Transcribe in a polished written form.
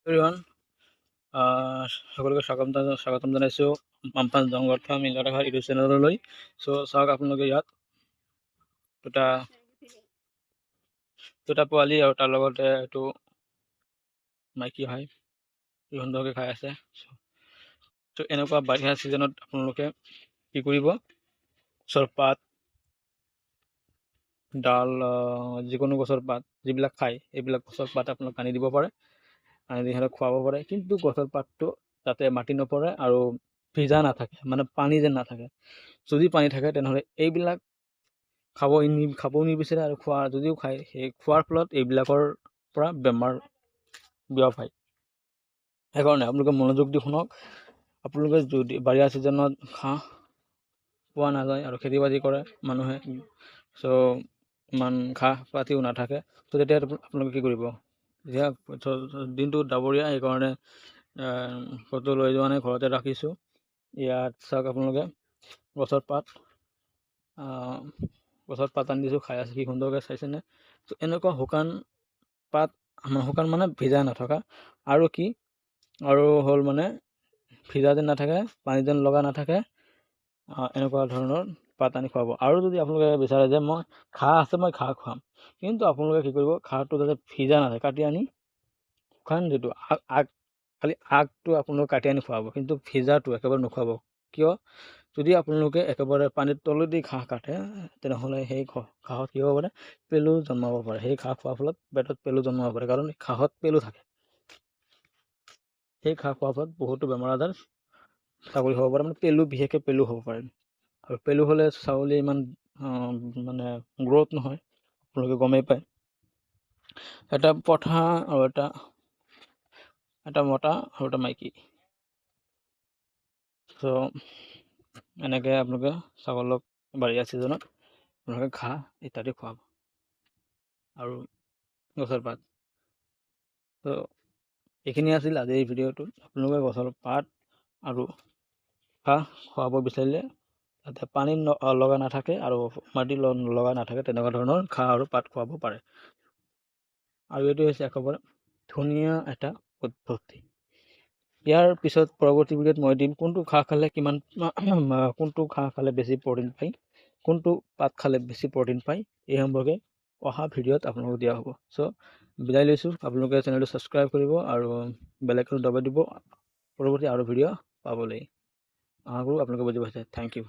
Everyone, সকলোকে স্বাগতম স্বাগতম জনাইছোঁ পাম্পান জংঘল ফাৰ্ম ইলাঘাট ইউটিউব চেনেললৈ। চ' চাওক আপোনালোকে, ইয়াত দুটা দুটা পোৱালি আৰু তাৰ লগতে এইটো মাইকী হয়, কি সুন্দৰকৈ খাই আছে। ত' এনেকুৱা বাৰিষা ছিজনত আপোনালোকে কি কৰিব? গছৰ পাত, ডাল, যিকোনো গছৰ পাত যিবিলাক খায়, এইবিলাক গছৰ পাত আপোনালোকে আনি দিব পাৰে, আনি দি সিহঁতক খুৱাব পাৰে। কিন্তু গছৰ পাতটো যাতে মাটি নপৰে আৰু ভিজা নাথাকে, মানে পানী যেন নাথাকে। যদি পানী থাকে, তেনেহ'লে এইবিলাক খাব খাবও নিবিচাৰে আৰু খোৱা যদিও খায়, সেই খোৱাৰ ফলত এইবিলাকৰ পৰা বেমাৰ বিয়পায়। সেইকাৰণে আপোনালোকে মনোযোগ দি শুনক। আপোনালোকে যদি বাৰিষা ছিজনত ঘাঁহ পোৱা নাযায় আৰু খেতি বাতি কৰে মানুহে, চ' ইমান ঘাঁহ পাতিও নাথাকে, ত' তেতিয়া আপোনালোকে কি কৰিব? এতিয়া দিনটো ডাৱৰীয়া, সেইকাৰণে ক'তো লৈ যোৱা নাই, ঘৰতে ৰাখিছোঁ। ইয়াত চাওক আপোনালোকে, গছৰ পাত আনি দিছোঁ, খাই আছে কি সুন্দৰকৈ, চাইছেনে? ত' এনেকুৱা শুকান পাত, শুকান মানে ভিজা নথকা, আৰু কি আৰু হ'ল, মানে ভিজা যেন নাথাকে, পানী যেন লগা নাথাকে, এনেকুৱা ধৰণৰ পাত আনি খুৱাব। আৰু যদি আপোনালোকে বিচাৰে যে মই ঘাঁহ আছে, মই ঘাঁহ খুৱাম, কিন্তু আপোনালোকে কি কৰিব? ঘাঁহটো যাতে ভিজা নাথাকে, কাটি আনি শুকান যিটো আগ, খালি আগটো আপোনালোকে কাটি আনি খুৱাব, কিন্তু ভিজাটো একেবাৰে নোখোৱাব। কিয়? যদি আপোনালোকে একেবাৰে পানীৰ তলেদি ঘাঁহ কাটে, তেনেহ'লে সেই ঘাঁহত কি হ'ব পাৰে? পেলু জন্মাব পাৰে। সেই ঘাঁহ খোৱাৰ ফলত পেটত পেলু জন্মাব পাৰে, কাৰণ ঘাঁহত পেলু থাকে। সেই ঘাঁহ খোৱাৰ ফলত বহুতো বেমাৰ আজাৰ ছাগলী হ'ব পাৰে, মানে পেলু, বিশেষকৈ পেলু হ'ব পাৰে। আৰু পেলু হ'লে ছাগলী ইমান মানে গ্ৰ'থ নহয়, আপোনালোকে গমেই পায়। এটা পঠা আৰু এটা এটা মতা আৰু এটা মাইকী। চ' এনেকৈ আপোনালোকে ছাগলক বাৰিষা ছিজনত আপোনালোকে ঘাঁহ ইত্যাদি খুৱাব আৰু গছৰ পাত। ত' এইখিনি আছিল আজিৰ এই ভিডিঅ'টোত। আপোনালোকে গছৰ পাত আৰু ঘাঁহ খুৱাব বিচাৰিলে যাতে পানী লগা নাথাকে আৰু মাটি লগা নাথাকে, তেনেকুৱা ধৰণৰ ঘাঁহ আৰু পাত খুৱাব পাৰে। আৰু এইটো হৈছে একেবাৰে ধুনীয়া এটা পদ্ধতি। ইয়াৰ পিছত পৰৱৰ্তী ভিডিঅ'ত মই দিম কোনটো ঘাঁহ খালে কিমান, কোনটো ঘাঁহ খালে বেছি প্ৰ'টিন পায়, কোনটো পাত খালে বেছি প্ৰ'টিন পায়, এই সম্পৰ্কে অহা ভিডিঅ'ত আপোনালোকক দিয়া হ'ব। চ' বিদায় লৈছোঁ। আপোনালোকে চেনেলটো ছাবস্ক্ৰাইব কৰিব আৰু বেল আইকনটো দবাই দিব পৰৱৰ্তী আৰু ভিডিঅ' পাবলৈ। আশা কৰোঁ আপোনালোকে বুজি পাইছে। Thank U.